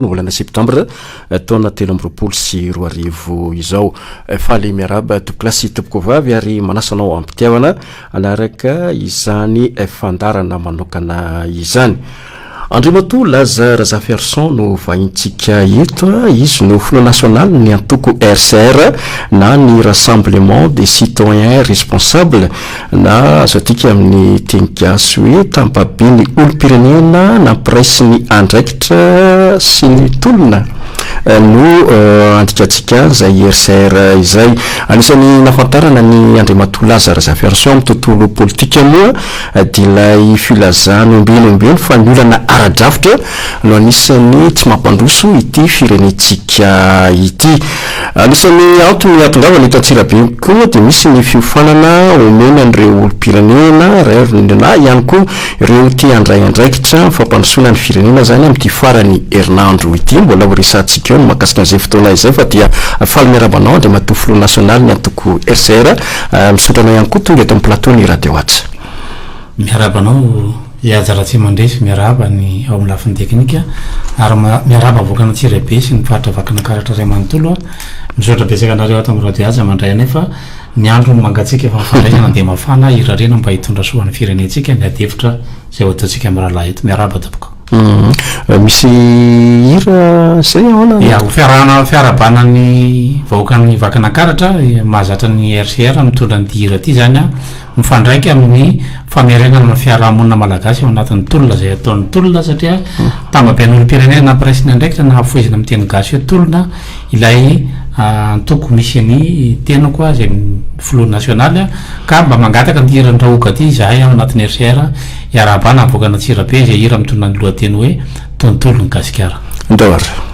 Volana septambra taona 2023 izao. Faly miarahaba tompokolahy sy tompokovavy ary manasa anao am-pitiavana hanaraka izany fandaharana manokana izany. Andriamatoa Laza Razafiarison no vahintsika eto, izy no filoha nasionalin'ny antoko RCR na ny Rassemblement des Citoyens Responsables na azo adika amin'ny teny gasy hoe tampaben'ny olom-pirenena nampiraisiny andraikitra sy ny tolona no andikantsika izay RCR izay. Anisan'ny nahafantarana ny Andriamatoa Laza Razafiarison amin'ny tontolo politika moa dia ilay filazany ombieny ombieny fa ny olana ara-drafitra no anisan'ny tsy mampandroso ity firenentsika ity. Anisan'ny antony hahatongavana eto Antsirabe koa dia misy ny fiofanana omena an'ireo olom-pirenena na ihany koa ireo te handray andraikitra amin'ny fampandrosoana ny firenena izany amin'ity faran'ny herinandro ity. Mbola ho resahantsika eo ny mahakasika an'izay fotoana izay fa dia faly miarahaba anao Andriamatoa Filoha Nasionalin'ny antoko RCR. Misaotra anao ihany koa tonga eto amin'ny plateau ny Radio Haja. Miarahaba anao i Haja Ratsimandresy, miarahaba ny ao amin'ny lafiny teknika ary miarahaba vahoakan'Antsirabe sy ny faritra Vakinankaratra iray manontolo. Misaotra betsaka anareo ato amin'ny Radio Haja mandray anay fa ny andro mangatsiaka efa mifandraisana dia mafana, irariana mba hitondra soa ho an'ny firenentsika ny adihevitra izay ho ataontsika mirahalahy eto. Miarahaba tompoko. Misy hira zay ahoana? Ya, ho fiarahana fiarahabana ny vahoakan'i Vakinankaratra, mahazatra ny RCR mitondra an'ity hira ity izany an. Mifandraika amin'ny famerenana ny fiarahamonina malagasy ao anatin'ny tolona izay ataon'ny tolona satria tambaben'olom-pirenena nampiraisiny andraikitra na hafohezina amin'ny teny gasy hoe tolona ilay antoko misy ny tenako izay filoha nasionaly ka mba mangataka an'ity hiran'i Rahoga ity izahay ao anatin'ny RCR hiarahabana avoakan'Antsirabe izay hira mitondra ny lohateny hoe Tontolon'i Gasikara. Ndao ary.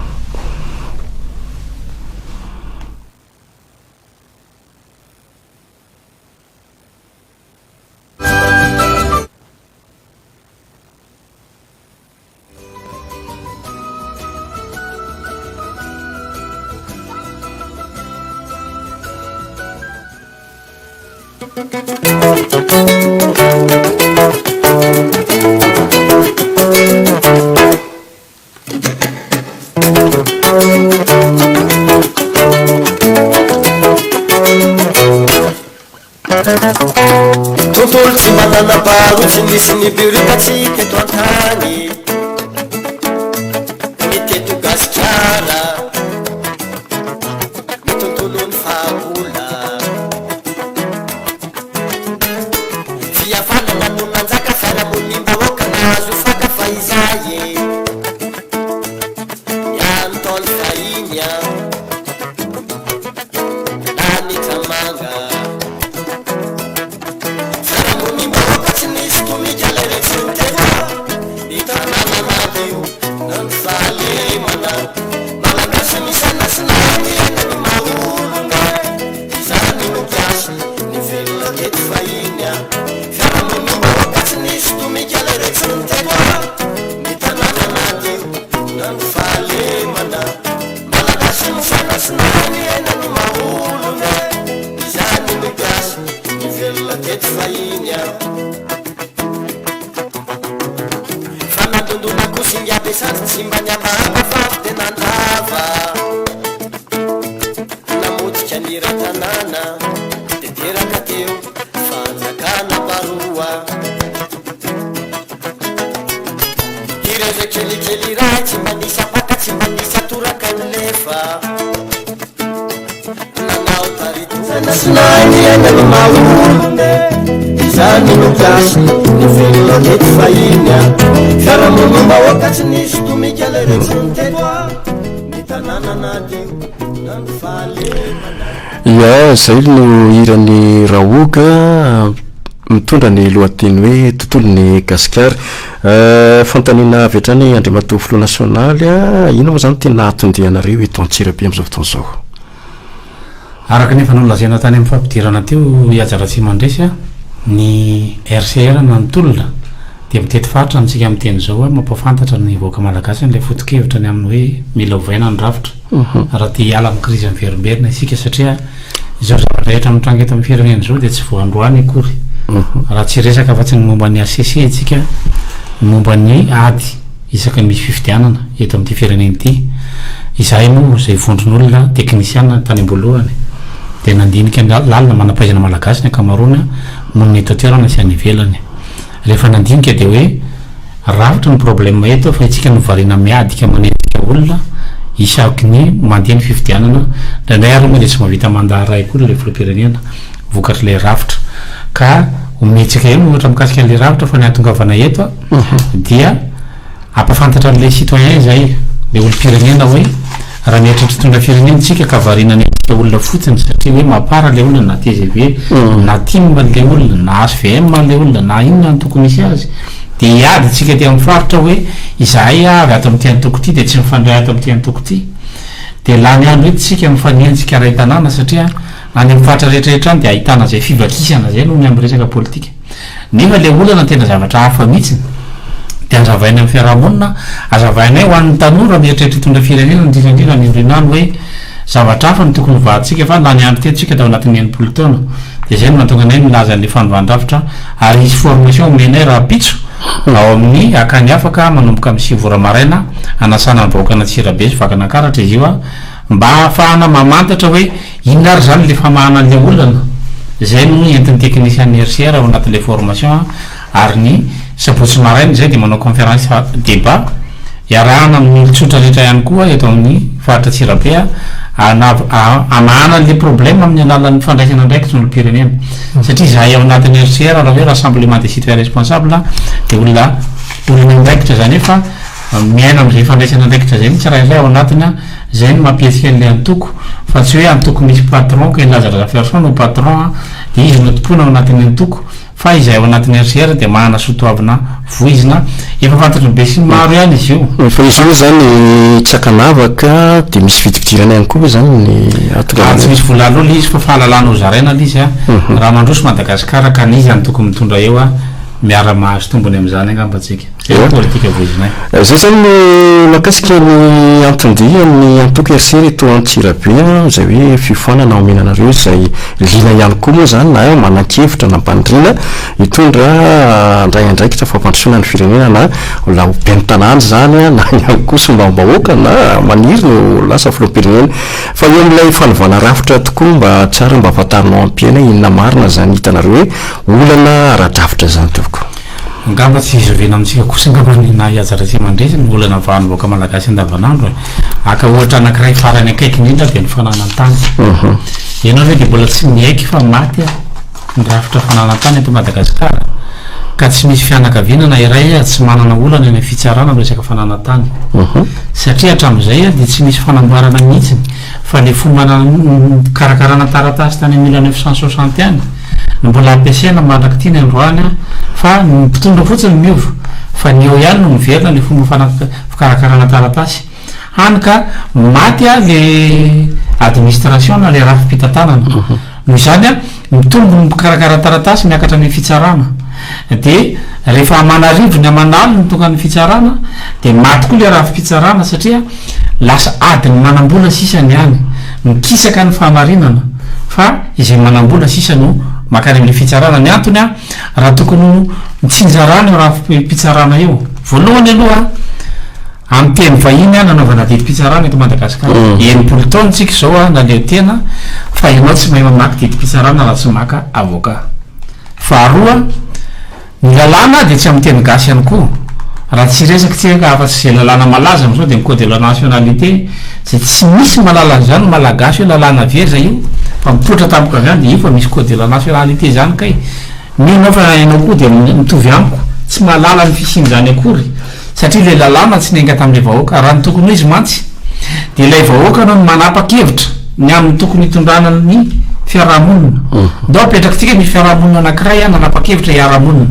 Tontolo tsy mba nanam-paharoa tsy nisy nibirioka tsy teto an-tany Ny teto Gasikara Ny tontolon'ny fahagola Fihavanana no nanjaka fiarahamonim-bahoaka nahazo faka fa izay e Ny an'ny Ntaolo fahiny an Lanitra manga Fiarahamonim-bahoaka tsy nisy tomika ilay retsy niteny Ny tanàna nadio na ny fahalemana Malagasy misaina sy nahay miaina ny maha olona Izany no gasy nivelona teto fahiny a Fiarahamonim-bahoaka tsy nisy tomika ilay retsy niteny Ny tanàna nadio na ny fahalemana Malagasy misaina sy nahay niaina ny maha olona Izany no gasy nivelona teto fahiny a Fa nandondona kosa ingahy Besandry tsy mba nihambahamba fa avy dia nandrava Namotika ny iray tanàna dia teraka teo fanjakana baroa Ireo izay kelikely iray tsy mba nisy ampaka tsy mba nisy atoraka nilefa Nanao tari-doza sy nahay niaina ny maha olona Izany no gasy nivelona teto fahiny a Fiarahamonim-bahoaka tsy nisy tomika ilay retsiny teto a Ny tanàna nadio na ny fahalemana Ya, izay no hiran'i Rahoga mitondra ny lohateny hoe Tontolon'i Gasikara. Fanontaniana avy hatrany Andriamatoa Filoha Nasionaly, inona moa izany tena atondianareo eto Antsirabe amin'izao fotoana izao? Araka ny efa nolazaina tany amin'ny fampidirana teo i Haja Ratsimandresy, ny RCR na ny tolona dia mitety faritra amintsika miteny izao mampahafantatra ny vahoaka malagasy an'ilay foto-kevitra ny amin'ny hoe mila ovaina ny rafitra raha te hiala amin'ny krizy miverimberina isika satria Izao zavatra rehetra mitranga eto amin'ny firenena izao dia tsy vao androany akory. Raha tsy hiresaka afa-tsy ny momba ny HCC isika, ny momba ny ady. isaky ny misy fifidianana eto amin'ity firenena ity. Izahay moa izay vondron'olona teknisiana tany am-boalohany dia nandinika lalina manam-pahaizana malagasy ny ankamaroany monina eto an-toerana sy any ivelany. Rehefa nandinika dia hoe rafitra ny problème eto fa itsika no variana miady ka manenjika olona isaky ny mandeha ny fifidianana, indraindray ary moa dia tsy mahavita mandat iray akory ilay filoham-pirenena vokatr'ilay rafitra. Ka omentsika eo ny ohatra mikasika an'ilay rafitra fa ny hahatongavana eto dia Hampafantatra an'ilay citoyen izay, ilay olom-pirenena hoe raha mieritreritra hitondra firenena isika ka variana hanenjika olona fotsiny satria hoe mapar ilay olona na tgv na tim ilay olona na hvm ilay olona na inona antoko misy azy dia hiady isika aty amin'ny faritra hoe izahay avy ato amin'ity antoko ity dia tsy mifandray ato amin'ity antoko ity dia lany andro eto isika mifanenjika ray tanàna satria any amin'ny faritra rehetra rehetra any dia ahitana izay fivakisana izay noho ny amin'ny resaka politika. Nefa ilay olana tena zavatra hafa mihitsy dia azavaina amin'ny fiarahamonina, azavainay ho an'ny tanora mieritreritra hitondra firenena indrindra indrindra any aoriana any hoe zavatra hafa no tokony hovahantsika fa lany andro teto isika tao anatin'ny 60 taona dia izay no nahatonga anay nilaza an'ilay fanovan-drafitra ary hisy formation omenay rahampitso ao amin'ny Akany Afaka manomboka amin'ny 9 ora maraina hanasana ny vahoakan'Antsirabe sy Vakinankaratra izy io Mba hahafahana mamantatra hoe inona ary izany ilay famahana an'ilay olana, izay no entin'ny teknisian'ny RCR ao anatin'ilay formation ary ny sabotsy maraina izay dia manao conférence débat iarahana amin'ny olon-tsotra rehetra ihany koa eto amin'ny faritra Antsirabe hamahana an'ilay problème amin'ny alalan'ny fandraisana andraikitry ny olom-pirenena satria izahay ao anatin'ny RCR raha hoe rassemblement des citoyens responsables dia olona olona andraikitra izany hoe fa Miaina amin'izay fandraisana andraikitra izay ny tsirairay ao anatiny an, izay no mampihetsika an'ilay antoko, fa tsy hoe antoko misy patron ka i Laza Razafiarison no patron an, dia izy no tompoina ao anatin'ny antoko, fa izay ao anatin'ny RCR dia manana soatoavina voizina, efa fantatry ny besinimaro ihany izy io. Fa izy io izany tsy ankanavaka dia misy fidipidirana ihany koa ve izany ny ahatongavana eo? Tsy misy vola aloha ilay izy fa fahalalana ho zaraina ilay izy an, raha mandroso Madagasikara ka n'iza no tokony mitondra eo an, miara-mahazo tombony amin'izany angamba tsika. Zay ny politika voizinay. Zay zany ny mahakasika ny anton-dia ny antoko RCR eto Antsirabe izay hoe fiofanana omena anareo izay liana ihany koa moa zany na manan-kevitra na mpaniriana hitondra handray andraikitra fampandrosoana ny firenena na mbola ho ben'ny tanàna izany na ihany koa solombavambahoaka na maniry ny ho lasa filoham-pirenena. Fa eo amin'ilay fanovana rafitra tokoa mba tsara mba fantarinao ampiaina inona marina izany hitanareo hoe olana ara-drafitra izany tompoko. Angamba tsy zoviana amintsika kosa angamba ny na i Haja Ratsimandresy ny olana vahan'ny vahoaka malagasy andavanandro e. Haka ohatra anankiray farany akaiky indrindra dia ny fananan-tany. Ianao ve dia mbola tsy miaiky fa maty ny rafitra fananan-tany eto Madagasikara ka tsy misy fianakaviana na iray tsy manana olana eny amin'ny fitsarana amin'ny resaka fananan-tany. Satria hatramin'izay dia tsy misy fanamboarana mihitsy. Fa le fomba nikarakarana taratasy tany 1960 any no mbola ampiasaina mandrak'ity ny androany fa ny mpitondra fotsiny no miova fa ny eo ihany no miverina le fomba fikarakarana taratasy. Hany ka maty le administration na le rafi-pitantanana. Noho izany mitombo ny mpikarakara taratasy miakatra any amin'ny fitsarana. Dia rehefa aman'arivony aman'aliny tonga any fitsarana dia maty koa le rafi-pitsarana satria Lasa adin'ny manambola sisa ny any. Mikisaka ny fahamarinana fa izay manambola sisa no makany amin'ilay fitsarana. Ny antony an, raha tokony ho mitsinjarana io rafi-pitsarana io. Voalohany aloha, amin'ny teny vahiny an, nanaovana didim-pitsarana eto Madagasikara. 60 taona tsika izao an, naleo tena fa ianao tsy mahay mamaky didim-pitsarana raha tsy maka avocat. Faharoa, Ny lalàna dia tsy amin'ny teny gasy ihany koa. Raha tsy hiresaka tsika afa-tsy izay lalàna malaza amin'izao dia ny code de la nationalité izay tsy misy mahalala an'izany ny malagasy hoe lalàna avy aiza io fa mipoitra tampoka avy any dia io fa misy code de la nationalité izany kay. Mino aho fa ianao koa dia mitovy amiko tsy mahalala ny fisian'izany akory satria ilay lalàna tsy niainga tamin'ilay vahoaka. Raha ny tokony ho izy mantsy dia ilay vahoaka no manapa-kevitra ny amin'ny tokony hitondrana ny fiarahamonina. Ndao apetrakitsika misy fiarahamonina anankiray nanapa-kevitra hiara-monina.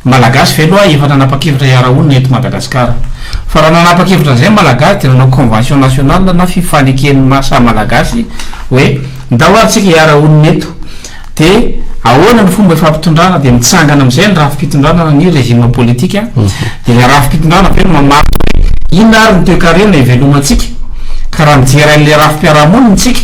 Ny Malagasy ve aloha efa nanapa-kevitra hiara-honina eto Madagasikara? Fa raha nanapa-kevitra an'izay ny Malagasy dia nanao convention nationale na fifaneken'ny maha samy Malagasy hoe ndao ary tsika hiara-honina eto. Dia ahoana ny fomba ifampitondrana? Dia mitsangana amin'izay ny rafi-pitondrana na ny régime politique. Dia ilay rafi-pitondrana avy eo no mamaritra hoe inona ary ny toekarena ivelomantsika. Ka raha mijery an'ilay rafi-piarahamonina isika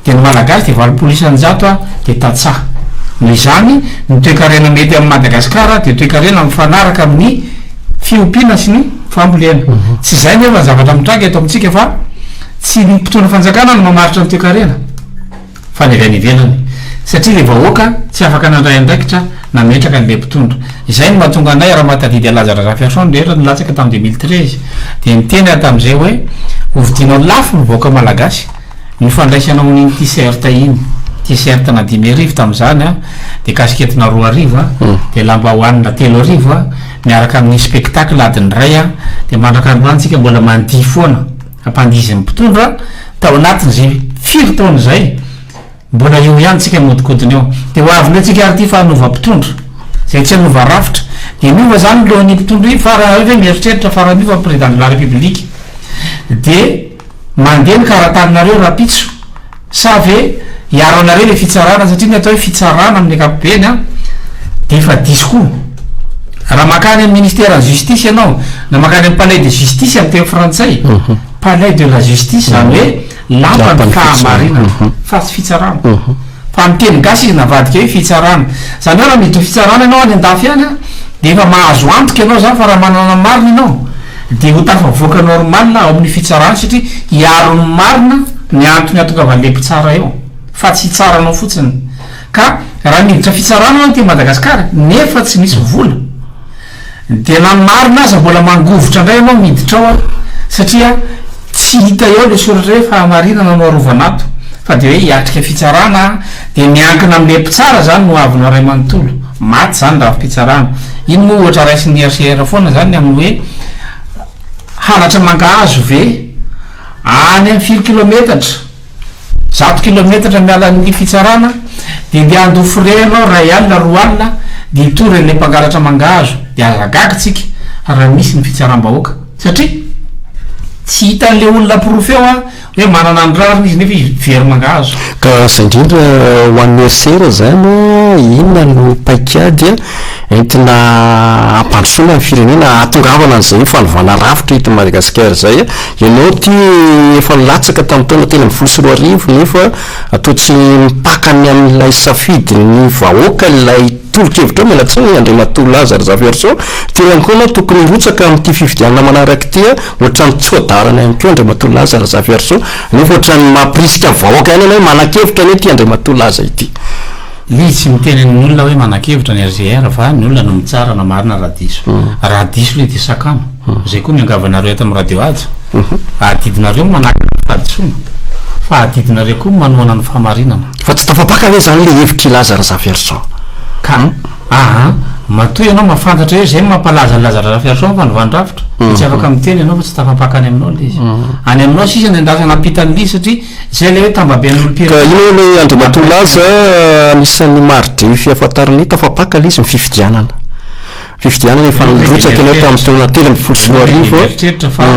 dia ny Malagasy dia 80% dia tantsaha. Noho izany, ny toekarena mety amin'i Madagasikara dia toekarena mifanaraka amin'ny fiompiana sy ny. Fambolena. Tsy izay nefa ny zavatra mitranga eto amintsika fa tsy ny mpitondra fanjakana no mamaritra ny toekarena fa ny avy any ivelany. Satria ilay vahoaka tsy afaka nandray andraikitra nametraka an'ilay mpitondra. Izay no mahatonga anay raha mahatadidy an'i Laza Razafiarison ny rehetra nilatsaka tamin'ny 2013 dia niteny aho tamin'izay hoe hovidianao lafo ny vahoaka malagasy Ny fandraisana ony iny t-shirt iny, t-shirt na 5000 tamin'izany an, dia casquette-na 2000 an, dia lambahoanina 3000 an, miaraka amin'ny spectacle adiny iray an, dia mandraka androany tsika mbola mandihy foana, ampandihizin'ny mpitondra, tao anatin'izay firy taona izay, mbola eo ihany tsika mihodinkodina eo. Dia ho avy indray tsika ary ity fa hanova mpitondra, izay tsy hanova rafitra. Dia miova izany ny lohan'iny mpitondra iny fa raha ve mieritreritra fa raha miova ny président de la république dia. Mandeha ny karataninareo rahampitso sa ve hiaro anareo ilay fitsarana satria ny atao hoe fitsarana amin'ny ankapobeny an dia efa diso koa. Raha mankany amin'ny ministeran'ny justice ianao na mankany amin'ny palais de justice amin'ny teny frantsay, palais de la justice izany hoe lapan'ny fahamarinana fa tsy fitsarana. Fa amin'ny teny gasy izy navadika hoe fitsarana. Izany hoe raha miditra fitsarana ianao any an-dafy any an, dia efa mahazo antoka ianao izany fa raha manana ny marina ianao dia ho tafavoaka normal ao amin'ny fitsarana satria hiaro ny marina ny antony hahatongavan'ilay mpitsara eo fa tsy hitsara anao fotsiny. Ka raha miditra fitsarana ianao aty Madagasikara nefa tsy misy vola Dia na ny marina aza mbola mangovitra indray ianao miditra ao satria tsy hita eo ilay soratra hoe fahamarinana no arovana ato fa dia hoe hiatrika fitsarana dia miankina amin'ilay mpitsara izany no avinao ray manontolo. Maty izany rafi-pitsarana. Iny moa ohatra raisin'ny RCR foana izany ny amin'ny hoe halatra mangahazo ve any amin'ny firy kilometatra? 100 kilometatra miala ny fitsarana dia ndeha handoa frais ianao iray alina roa alina dia hitory an'ilay mpangalatra mangahazo dia aza gaga tsika raha misy ny fitsaram-bahoaka satria tsy hitan'ilay olona porofo eo an hoe manana ny rariny izy nefa izy very mangahazo. Ka izay indrindra ho an'ny RCR izany inona no paikady entina hampandrosoana ny firenena hahatongavana an'izay fanovana rafitra eto Madagasikara izay? Ianao ity efa nilatsaka tamin'ny taona 2013 nefa toa tsy mipaka ny amin'ilay safidin'ny vahoaka ilay tolo-kevitrao, miala tsiny Andriamatoa Laza Razafiarison, teo ihany koa ianao tokony hirotsaka amin'ity fifidianana manaraka ity, ohatran'ny tsoa-dalana ihany koa Andriamatoa Laza Razafiarison, nefa ohatran'ny mampirisika vahoaka ihany ianao hoe manan-kevitra anie ity Andriamatoa Laza ity. Izy tsy miteny ny olona hoe manan-kevitra ny RGR fa ny olona no mitsara na marina raha diso. Raha diso le dia sakano. Zay koa miangavy anareo eto amin'ny radio haja. Adidinareo ny manakana ny fahadisoana fa adidinareo koa ny manohana ny fahamarinana. Fa tsy tafapaka ve zany le hevitr'i Laza Razafiarison? Ka aa matoa ianao mahafantatra hoe zay no mampalaza an'i Laza Razafiarison ny fanovàn-drafitra dia tsy afaka miteny ianao fa tsy tafapaka any aminao le izy. Any aminao sisa ny andrasana hampita an'le izy satria Izay ilay hoe tambaben'olom-pirenena. Ka iny hoe ilay Andriamatoa Laza anisan'ny mari-drefy ahafantarana hoe tafapaka ilay izy ny fifidianana. Fifidianana efa nirotsaka ianao tamin'ny taona 2013. Mieritreritra fa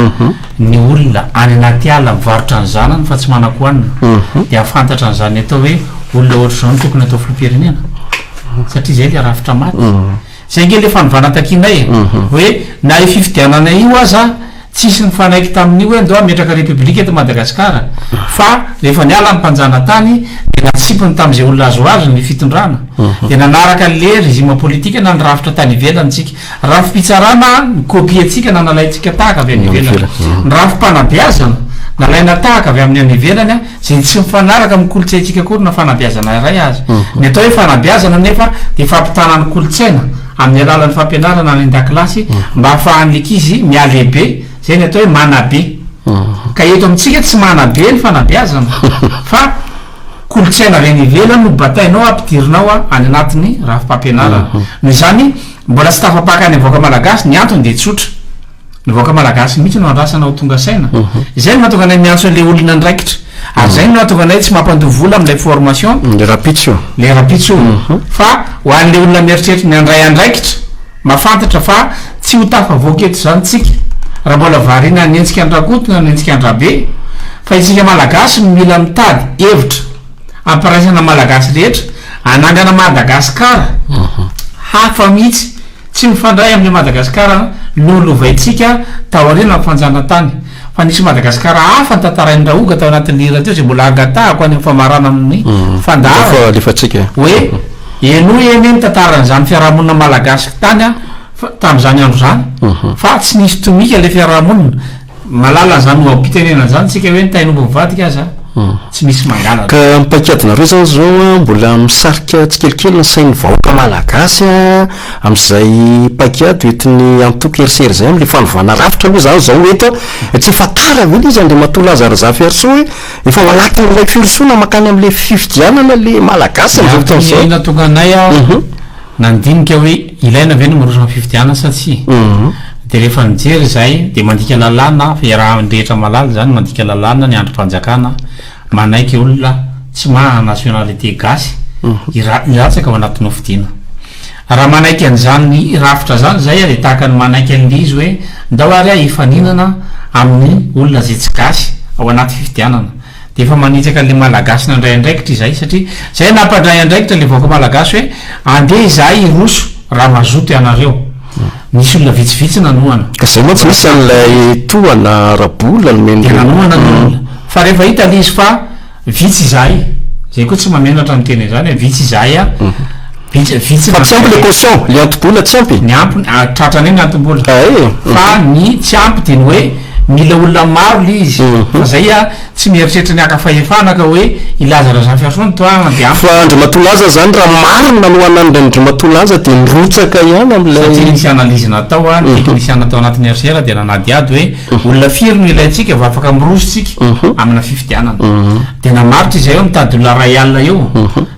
ny olona any anaty ala mivarotra ny zanany fa tsy manan-kohanina dia hahafantatra an'izany atao hoe olona ohatr'izao no tokony atao filoham-pirenena satria izay ilay rafitra maty. Izay ange ilay fanovana takianay e! Hoe na io fifidianana io aza Tsisy nifanaiky tamin'io hoe ndao hametraka république eto Madagasikara fa rehefa niala ny mpanjanatany dia natsipiny tamin'izay olona azo azony ny fitondrana dia nanaraka le régime politique na ny rafitra tany ivelany tsika. Rafi-pitsarana ni-copier-tsika na nalaintsika tahaka avy any ivelany. Ny rafi-panabeazana nalaina tahaka avy amin'ny any ivelany izay tsy mifanaraka amin'ny kolontsaintsika akory na fanabeazana iray aza. Ny atao hoe fanabeazana nefa dia fampitana ny kolontsaina. amin'ny alalan'ny fampianarana any an-dakilasy mba hahafahan'ny ankizy mihalehibe, izay ny atao hoe manabe. Ka eto amintsika tsy manabe ny fanabeazana fa kolontsaina avy any ivelany no batainao ampidirinao any anatin'ny rafi-pampianarana. Noho izany mbola tsy tafapaka any amin'ny vahoaka malagasy, ny antony dia tsotra. Ny vahoaka malagasy mihitsy no andrasana ho tonga saina. Izay no mahatonga anay miantso an'ilay olona andraikitra. Ary izay no mahatonga anay tsy mampandoa vola amin'ilay formation. Ilay rahampitso io. Ilay rahampitso io. Fa ho an'ilay olona mieritreritra ny handray andraikitra, mahafantatra fa tsy ho tafavoaka eto izany tsika raha mbola variana hanenjika an-dRakoto na hanenjika an-dRabe. Fa isika malagasy no mila mitady hevitra hampiraisana malagasy rehetra, hanangana Madagasikara hafa mihitsy. Tsy mifandray amin'i Madagasikara nolovaintsika taorian'ny fanjanantany, fa nisy Madagasikara hafa notantarain'i Rahoga tao anatin'ny hira teo izay mbola angatahako any amin'ny famaranana ny fandaharana hoe henoy anie ny tantaran'izany fiarahamonina malagasy tany. Fa tamin'izany andro izany, fa tsy nisy tomika ilay fiarahamonina. Mahalala an'izany oha-pitenenana izany tsika hoe ny tain'omby mivadika aza tsy misy mangalatra. Ka ny paikadinareo izany izao an, mbola misarika tsikelikely ny sain'ny vahoaka malagasy an, amin'izay paikady hoentin'ny antoko RCR izay amin'ilay fanovana rafitra aloha izany izao eto an, tsy efa tara ve ilay izy Andriamatoa Laza Razafiarisoa hoe efa ao anatin'ilay firosoana mankany amin'ilay fifidianana ilay malagasy amin'izao fotoana izao? Ny antony nahatonga anay an, Nandinika hoe ilaina ve ny miroso amin'ny fifidianana sa tsia? Dia rehefa nijery izahay dia mandika lalàna, fa iarahan'ny rehetra mahalala izany, mandika lalàna ny andrim-panjakana manaiky olona tsy manana nationalité gasy hilatsaka ao anatin'ny hofidiana. Raha manaiky an'izany rafitra izany izahay dia tahaka ny manaiky an'ilay izy hoe ndao ary hifaninana amin'ny olona izay tsy gasy ao anaty fifidianana. Dia efa manitsaka an'ilay Malagasy nandray andraikitra izahay satria izay nampandray andraikitra ilay vahoaka Malagasy hoe andeha izahay hiroso raha mazoto ianareo. Nisy olona vitsivitsy nanohana. Ka izay mantsy nisy an'ilay tohana ara-bola nomen'ireo. Dia nanohana ny olona. Fa rehefa hita ilay izy fa vitsy izahay, izay koa tsy mahamenatra miteny an'izany hoe vitsy izahay an, vitsy vitsy Fa tsy ampy ilay caution, ilay antom-bola tsy ampy? Ny ampy, tratranay ny antom-bola. Fa ny tsy ampy dia ny hoe mila olona maro ilay izy. Fa izay an, Tsy mieritreritra ny haka fahefana ka hoe hilaza Razafiarison ny tohana dia ampy. Fa Andriamatoa Laza zany raha marina no hanandrany Andriamatoa Laza dia nirotsaka ihany amin'ilay. Satria nisy analyse natao an, ny teknisiana tao anatin'ny HCR dia nanadihady hoe olona firy no ilaintsika vao afaka miroso tsika amina fifidianana. Dia namaritra izahay hoe mitady olona 1000 eo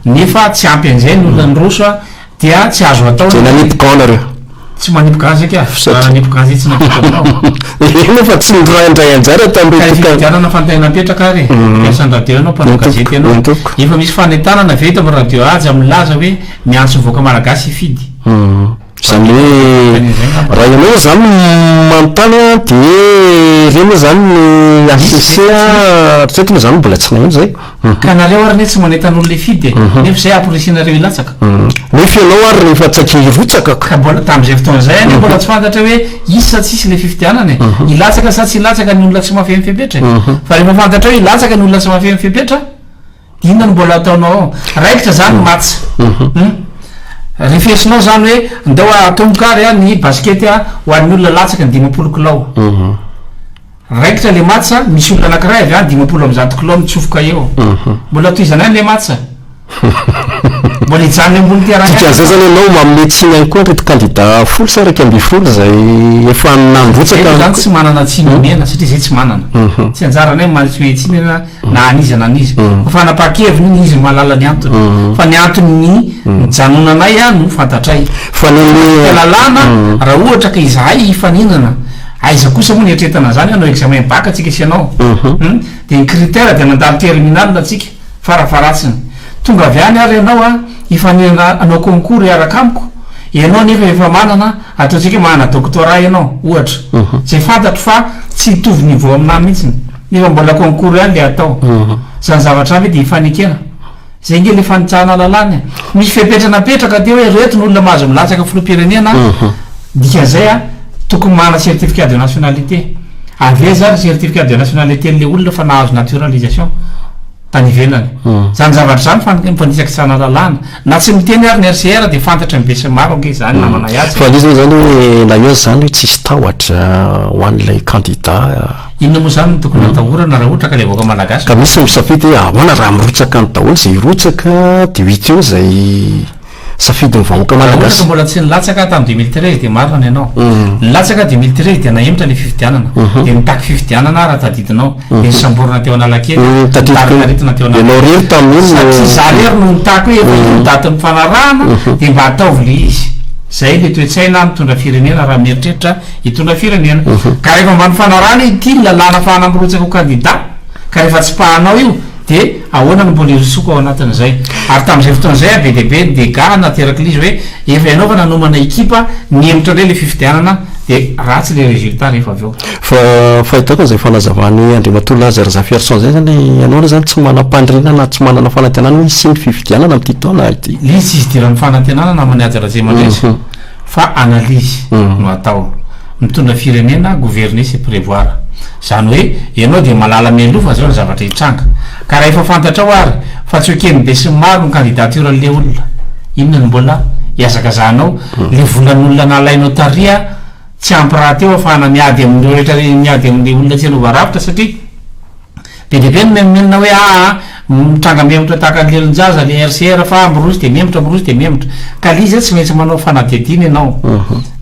nefa tsy ampy an'izay ny olona niroso an, Dia tsy azo atao ny. Dia nanipy gant nareo? Tsy manipy gant zay ka, raha nanipy gant zay tsy nampita aminao. Eny nefa tsy niraindray anjara tamin'ireo Ka fifidianana fanontaniana apetraka ary e, mpiasan'ny radio ianao, mpanao gazety ianao, efa misy fanentanana ve eto amin'ny radio Haja milaza hoe miantso ny vahoaka malagasy hifidy? Izany hoe raha ianao izany manontany an, dia ireny moa izany ny HCC an, hatreto moa izany mbola tsy naheno izay. Ka nareo ary anie tsy manentana olona hifidy e! Nefa izay amporisihinareo hilatsaka. Nefa ianao ary rehefa tsaika hirotsaka ka. Ka mbola tamin'izay fotoana izay anie mbola tsy fantatra hoe hisy sa tsy hisy ilay fifidianana e! Hilatsaka sa tsy hilatsaka ny olona tsy mahafeno fepetra e! Fa rehefa fantatrao hoe hilatsaka ny olona tsy mahafeno fepetra, dia inona no mbola ataonao ao? Raikitra izany ny match. Hum. Refesinao izany hoe ndao atomboka ary ny basikety ho an'ny olona latsaky ny 50 kilao. Raikitra le match, misy olona anakiray avy any 150 kilao mitsofoka eo. Mbola tohizana ihany le match. Mbola hijanona eo ambony terrain ihany. Dikan'izay zany ianao manome tsiny ihany koa an'ireto kandida 10 sa 11 izay efa nandrotsaka. Zay zany tsy manana tsiny omena satria zay tsy manana. Tsy anjaranay ny manome tsiny na na an'iza na an'iza. Fa fanapahan-keviny iny, izy no mahalala ny antony. Fa ny antony nijanonanay no fantatray. Fa ny lalàna raha ohatra ka izahay hifaninana Aiza kosa moa ny eritreretana an'izany hanao examen bac tsika sy ianao hum dia ny critère dia mandalo terminale tsika farafaharatsiny tonga avy any ary ianao an hifaninana hanao concours hiaraka amiko ianao nefa efa manana ataontsika hoe manana doctorat ianao ohatra izay fantatro fa tsy hitovy niveau aminah mihitsiny nefa mbola concours ihany le atao izany zavatra izany ve dia hifanekena Zay nge le fanitsahana lalàna e. Misy fepetra napetraka teo hoe reto ny olona mahazo milatsaka filoham-pirenena, dikan'izay a, tokony manana certificat de nationalité. Avy aiza ary certificat de nationalité n'le olona fa nahazo naturalisation tany ivelany. Zany zavatra zany fan- fanitsakitsahana lalàna. Na tsy miteny ary ny RCR dia fantatry ny besinimaro ange izany namana Yatz e. Fa le izy moa zany hoe na eo aza zany hoe tsisy tahotra ho an'ilay candidat. Inona moa izany no tokony hatahorana raha ohatra ka ilay vahoaka malagasy Ka misy misafidy hoe ahoana raha mirotsaka any daholo izay hirotsaka dia ho hita eo izay safidin'ny vahoaka Raha ohatra ka malagasy. mbola tsy nilatsaka aho tamin'ny 2013 dia marina ny anao. Nilatsaka aho 2013 dia nahemotra ilay fifidianana. Dia nitaky fifidianana aho raha tadidinao. Dia nosamborina teo Analakely aho, Tadidiko. notaritarina teo Ianao Analakely. irery tamin'iny no. Satria izaho irery no nitaky hoe efa io ny daty nifanarahana dia mba ataovy ilay izy. Izay ilay toe-tsaina mitondra firenena raha mieritreritra Hitondra firenena. Ka rehefa mba nifanarahana ity ny lalàna afahana mirotsaka ho kandida, ka rehefa tsipahanao io, dia ahoana no mbola hirosoako ao anatin'izay? Ary tamin'izay fotoana izay, be dia be ny dégâts naterak'ilay izy hoe efa ianao fa nanomana ekipa, nihemotra indray ilay fifidianana, dia ratsy ilay résultat rehefa avy eo. Fa fahitako an'izay fanazavan'i Andriamatoa Laza Razafiarison izay izany, ianao aloha izany tsy manam-paniriana na tsy manana fanantenana hoe hisian'ny fifidianana amin'ity taona ity. Ilay izy tsy idiran'ny fanantenana naman'i Haja Ratsiamandresy. Fa analyse no atao. Mitondra firenena, gouverner c'est prévoir. Zany hoe ianao dia mahalala mialoha fa zao ny zavatra hitranga. Ka raha efa fantatrao ary fa tsy hoken'ny besinimaro ny candidature an'le olona, inona no mbola Ihazakazahanao, le volan'olona nalainao tary a, tsy ampy rahateo ahafahana miady amin'ireo rehetra miady amin'le olona tsy hanova rafitra satria be dia be ny mimenomenona hoe aa mitranga mihemotra tahaka ny lelon-jaza le RCR fa miroso dia mihemotra miroso dia mihemotra. Ka le izy a tsy maintsy manao fanadihadiana ianao.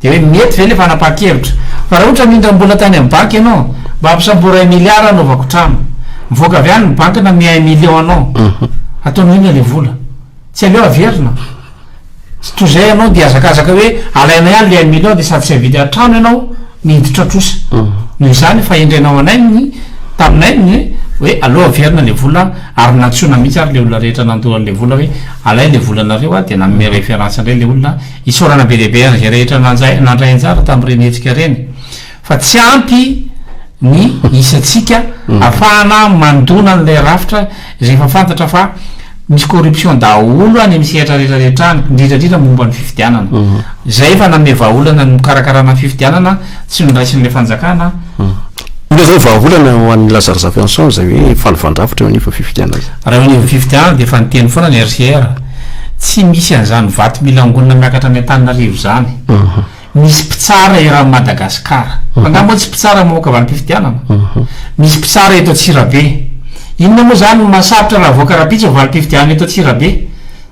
Dia hoe mety ve le fanapahan-kevitra? Fa raha ohatra nindram-bola tany amin'ny banky ianao, mba ampisambory un milliard hanaovako trano. Mivoaka avy any ny banky nanome un million anao. Ataonao inona le vola? Tsy aleo averina? Tsy toy izay ianao dia hazakazaka hoe alaina ihany le un million dia sady tsy havidy trano ianao no hiditra trosa. Noho izany fahendrenao anay ny taminay ny hoe aleo averina le vola ary nantsoina mihitsy ary le olona rehetra nandoa an'le vola hoe alay le volanareo a dia nanome référence indray le olona. Isaorana be dia be an'izay rehetra nanjay nandray anjara tamin'ireny hetsika ireny fa tsy ampy ny isantsika afahana mandona an'ilay rafitra izay efa fantatra fa misy corruption daholo any amin'ny sehatra rehetra rehetra any, indrindra indrindra momba ny fifidianana. Izay efa nanome vahaolana ny nikarakarana ny fifidianana tsy noraisin'ilay fanjakana. Inona izao ny vahaolana ho an'i Lazare Zafianson izay hoe fanovan-drafitra eo anivon'ny fifidianana izay? Raha eo anivon'ny fifidianana dia efa niteny foana ny RCR, tsy misy an'izany vato mila angonina miakatra any Antananarivo izany. Misy mpitsara eran'i Madagasikara. Fa nga moa tsy mpitsara mamoaka valim-pifidianana? Misy mpitsara eto Antsirabe. Inona moa izany no mahasarotra raha avoaka rahampitso ny valim-pifidianana eto Antsirabe?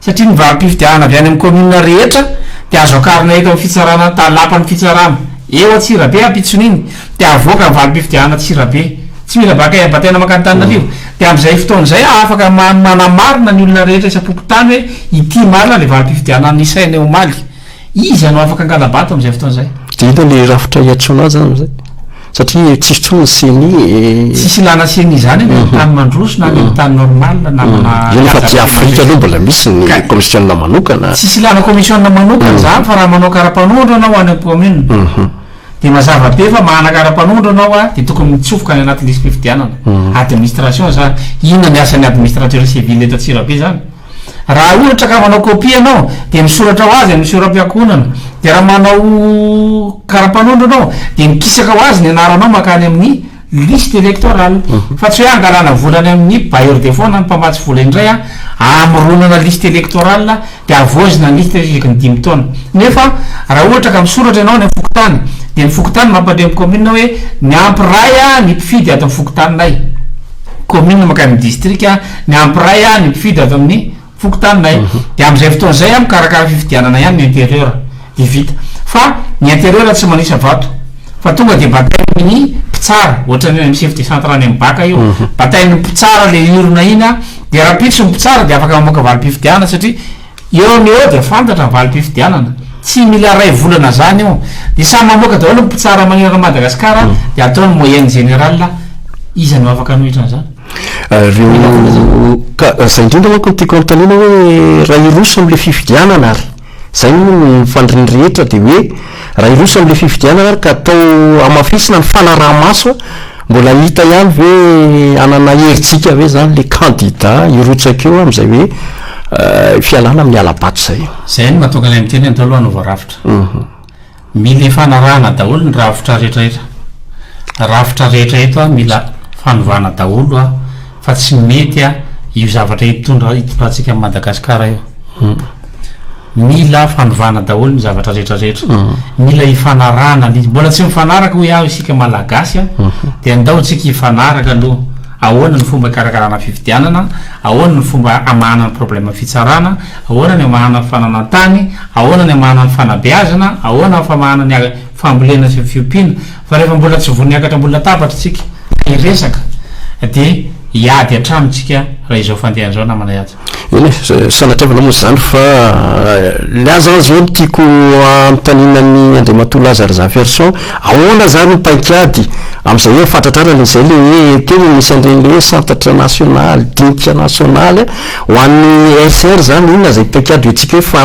Satria ny valim-pifidianana avy any amin'ny commune rehetra dia azo akarina eto amin'ny fitsarana ta lapan'ny fitsarana eo Antsirabe ampitson'iny dia avoaka ny valim-pifidianana Antsirabe. Tsy mila baka bataina mankany Antananarivo. Dia amin'izay fotoana izay afaka manamarina ny olona rehetra isam-pokontany hoe ity marina ilay valim-pifidianana nisainay omaly. Iza no afaka hangala-bato amin'izay fotoana izay? Dia inona ilay rafitra hiantsoana azy izany amin'izay? Satria tsisy intsony ny ceni e. Tsisy ilana ceni izany any amin'ny tany mandroso na any amin'ny tany normal namana. Eny fa aty Afrika aloha mbola misy ny commission manokana. Tsisy ilana commission manokana izany fa raha manao kara-panondro ianao any amin'ny commune dia mazava be fa manana kara-panondro ianao dia tokony mitsofoka any anaty lisi-pifidianana. Administration izany. Inona ny asan'ny administrateur civil eto Antsirabe izany? Raha ohatra ka manao copie ianao dia misoratra ho azy amin'ny soram-piankohonana, dia raha manao kara-panondro ianao dia mikisaka ho azy ny anaranao mankany amin'ny liste électorale, fa tsy hoe hangalana vola any amin'ny bailleur de fonds na ny mpamatsy vola indray hamoronana liste électorale dia havaozina ny liste isaky ny dimy taona. Nefa raha ohatra ka misoratra ianao any amin'ny fokontany dia ny fokontany mampandre amin'ny commune hoe miampy iray ny mpifidy ato amin'ny fokontaninay. Commune mankany amin'ny distrika, miampy iray ny mpifidy avy amin'ny fokontaninay. Dia amin'izay fotoana izay mikarakara fifidianana ihany ny intérieur dia vita. Fa ny intérieur tsy manisa vato fa tonga dia batain'ny mpitsara, ohatran'ny any amin'ny chef de centre any amin'ny baka io, batain'ny mpitsara le urne iny dia rahampitso ny mpitsara dia afaka mamoaka valim-pifidianana satria Eo no eo dia fantatra ny valim-pifidianana. Tsy mila iray volana zany io. Dia samy mamoaka daholo ny mpitsara manerana an'i Madagasikara dia atao ny moyenne générale. Iza no afaka hanohitra an'izany? Reo ka zay indrindra manko no tiako anontaniana hoe raha hiroso amin'ilay fifidianana ary zay moa no fanirian'ny rehetra dia hoe raha hiroso amin'ilay fifidianana ary ka atao hamafisina ny fanaraha-maso Mbola hita ihany ve hanana herijika ve zany le kandida hirotsaka eo amin'izay hoe fialana amin'ny hala-bato izay? Zay no mahatonga anay miteny an'izao aloha hanova rafitra. Mila ifanarahana daholo ny rafitra rehetra rehetra. Rafitra rehetra eto a mila fanovana daholo a fa tsy mety a io zavatra hitondra hitondrantsika an'i Madagasikara io. Mila fanovana daholo ny zavatra rehetra rehetra. Mila ifanarahana ny, mbola tsy mifanaraka hoy aho isika Malagasy a, dia ndao tsika hifanaraka aloha, ahoana ny fomba hikarakarana fifidianana, ahoana ny fomba hamahana ny problème fitsarana, ahoana ny hamahana ny fananan-tany, ahoana ny hamahana ny fanabeazana, ahoana ny famahana ny fambolena sy ny fiompiana, fa rehefa mbola tsy vonona hiakatra ambony latabatra tsika hiresaka dia hiady hatrany tsika raha izao fandehany izao namana Haja. Eny e, sanatriavana moa izany fa ny ahy zany zao no tiako anontaniana an'i Andriamatoa Laza Razafiarison, ahoana zany ny paik'ady amin'izay hoe fatratrarana izay le hoe teo no nisy an'ireny le hoe santatra nasionaly, dinika nasionaly, ho an'ny RCR zany inona izay paik'ady hoentsika hoe fa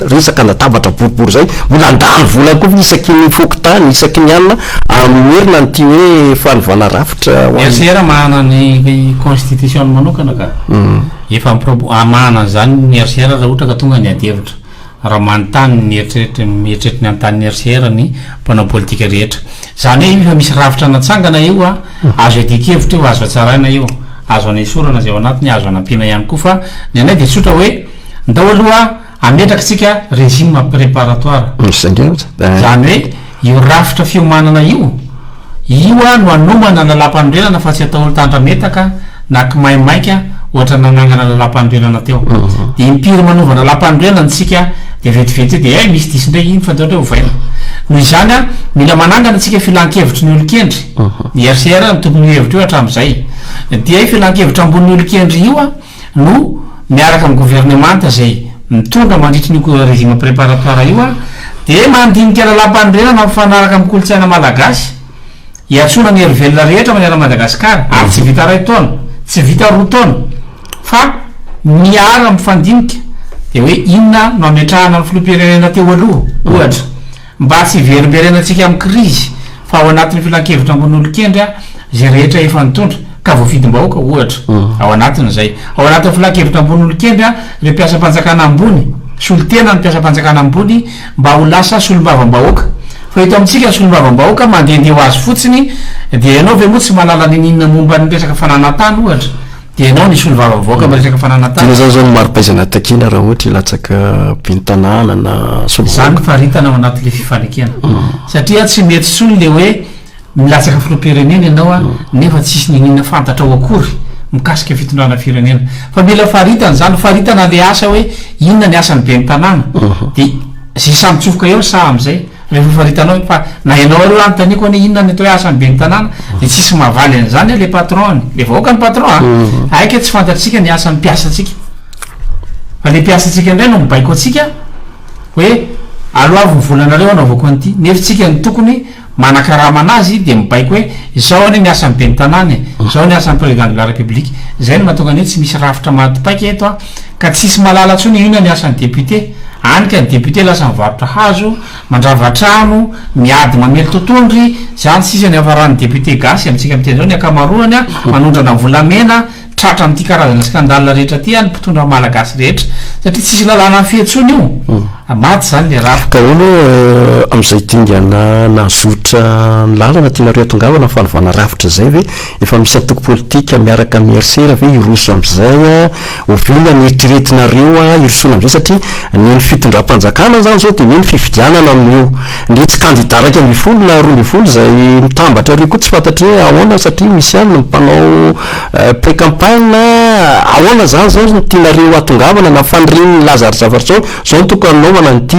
resaka latabatra boribory izay, mbola handany vola koa isaky ny fokontany, isaky ny alina hamerina an'ity hoe fanovana rafitra ho an'ny. RCR manana ny constitution-ny manokana ka. Efa mi-prob hamahana an'izany ny RCR raha ohatra ka tonga ny ady hevitra. Raha manontany ny eritreritry mieritreritra ny hanontany ny RCR ny mpanao politika rehetra. Izany hoe efa misy rafitra natsangana io a, azo iadian-kevitra io, azo hatsaraina io, azo anesorana izay ao anatiny, azo anampiana ihany koa fa ny anay dia tsotra hoe ndao aloha. Hametraka isika régime préparatoire. Izany hoe io rafitra fiomanana io, io no hanomana ny lalàmpanorenana fa tsy atao tandrametaka na kimaimaika ohatra nanangana lalàmpanorenana teo. Dia impiry manova lalàmpanorenana isika dia vetivety eo dia hay misy diso indray iny fa ndao indray ovaina. Noho izany mila manangana isika filan-kevitry ny olon-kendry, ny RCR no tompon'io hevitra io hatramin'izay. Dia io filan-kevitra ambonin'ny olon-kendry io no miaraka amin'ny governemanta izay mitondra mandritry ny io régime préparatoire io dia mandinika lalàmpanorenana mifanaraka amin'ny kolontsaina malagasy hiantsoana ny herivelona rehetra manerana Madagasikara ary tsy vita iray taona, tsy vita roa taona fa miara mifandinika dia hoe inona no hametrahana ny filoham-pirenena teo aloha ohatra. Mba tsy hiverimberenantsika amin'ny krizy fa ao anatin'ny filankevitra ambony olon-kendry izay rehetra efa nitondra ka voafidim-bahoaka ohatra ao anatin'izay. Ao anatin'ny filankevitra ambony olon-kendry ireo mpiasam-panjakana ambony, solontena ny mpiasam-panjakana ambony mba ho lasa solombavambahoaka. Fa eto amintsika ny solombavambahoaka mandehandeha ho azy fotsiny dia ianao ve moa tsy mahalala n'inon'inona momba ny resaka fananan-tany ohatra? Dia ianao nisolo vava mivoaka amin'ny resaka fananan-tany. Inona izany izao no mari-pahaizana takiana raha ohatra hilatsaka ben'ny tanàna na solombavambahoaka? Izany faritana ao anatin'ilay fifanekena. Satria tsy mety intsony ilay hoe milatsaka filoham-pirenena ianao nefa tsisy n'inon'inona fantatrao akory mikasika fitondrana firenena. Fa mila faritana izany, faritana ilay asa hoe inona ny asan'ny ben'ny tanàna. Dia izay samy mitsofoka eo saha amin'izay. Rehefa faritanao iny fa na ianao aloha anontaniako anie inona ny atao hoe asan'ny ben'ny tanàna dia tsisy mahavaly an'izany eo le patron-ny, le vahoaka ny patron a! Aika tsy fantatsika ny asan'ny mpiasantsika fa le mpiasantsika indray no mibaiko antsika hoe aloavy ny volanareo anaovako an'ity nefa tsika no tokony manakarama anazy dia mibaiko hoe izao anie ny asan'ny ben'ny tanàna e, izao ny asan'ny président de la république, izay no mahatonga ny hoe tsy misy rafitra maty paika eto a! Ka tsisy mahalala intsony inona ny asan'ny député. Any ka ny député lasa mivarotra hazo, mandrava trano, miady mamely totohondry, zany sisa ny hafaran'ny député gasy amintsika miteny zao ny ankamaroany a, manondrana volamena, tratra amin'ity karazana scandale rehetra ty ny mpitondra malagasy rehetra satria tsisy lalàna mifehy intsony io, maty zany le rafitra. Ka ahoana hoe amin'izay dingana nahazotra ny lalana tianareo hatongavana fanovana rafitra izay ve Efa misy antoko politika miaraka amin'ny RCR ve hiroso amin'izay? Oviana ny eritreretinareo hirosoana amin'izay satria ny ny fitondram-panjakana izany izao dia hoe ny fifidianana amin'io. Ny tsy kandida 11 na 12 izay mitambatra ireo koa tsy fantatry hoe ahoana satria misy ihany ny mpanao pré-campagne. Ahoana izany izao no tianareo hatongavana na fanirian'ny milaza ary zavatra izao, izao no tokony hanaovana an'ity